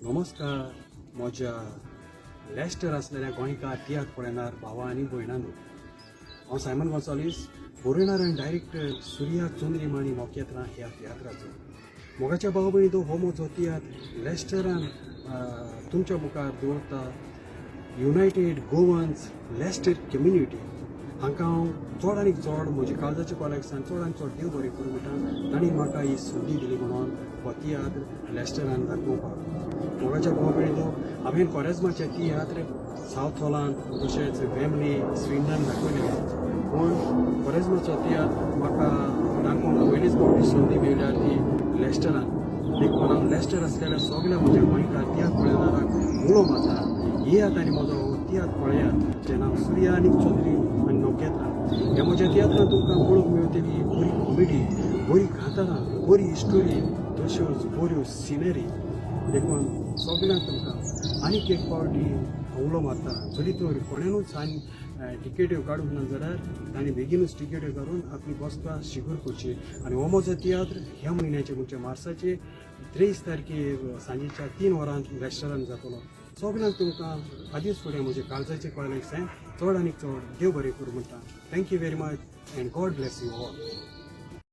नमस्कार म्हज्या लेस्टर आसलेल्या गोंयकार तियात्र पळयणार भावा आनी भयणांनो. हांव सायमन गोन्साल्वीस, बरोवणार आनी डायरेक्टर सुर्या चंद्रीम आनी नखेत्रां ह्या तियात्राचो. मोगाच्या भाव भयणींनो, हो म्हजो तियात्र लेस्टरान तुमच्या मुखार दवरता युनायटेड गोवन्स लेस्टर कम्युनिटी. हांकां हांव चड आनी चड म्हज्या काळजाच्या कॉलेक्सान चड आनी चड देव बरें करूं म्हणटा, तांणी म्हाका ही संदी दिली म्हणून हो तियात्र लेस्टरान दाखोवपाक. मोगाच्या भाव भयणींनो, हांवें कोरेज्माचे तियात्र सावथ हॉलान तशेंच वेम्बली, स्विंडन दाखयले, पूण कोरेज्माचो तियात्र म्हाका दाखोवंक पयलीच फावटी संदी मेळ्ळ्या ती लेस्टरान. देखून हांव लेस्टर आसलेल्या सगल्या म्हज्या गोंयकार तियात्र पळयणाराक उलो मारता, येयात आनी म्हजो हो तियात्र पळयात, जें नांव सुर्या आनी चंद्री आनी नखेत्रां. ह्या म्हज्या तियात्रान तुमकां पळोवंक मेळटली बरी कॉमेडी, बरी कांतारां, बरी स्टोरी, तश्योच बऱ्यो सिनरी. देखून सगल्यांक तुमकां आनीक एक फावटी उलो मारता, जरी तर कोणेनूच आनी टिकेट्यो काडूंक ना जाल्यार तांणी बेगीनूच टिकेट्यो काडून आपली बसका शिगूर करची. आनी हो म्हजो तियात्र ह्या म्हयन्याचे, म्हणजे मार्साचे 23 तारखेर सांजेच्या 3 वरां रेस्टोरंट जातलो. सगल्यांक तुमकां आदींच फुडें म्हजे काळजाचे कॉलेज चड आनी चड देव बरें करूं म्हणटा. Thank you very much and God bless you all.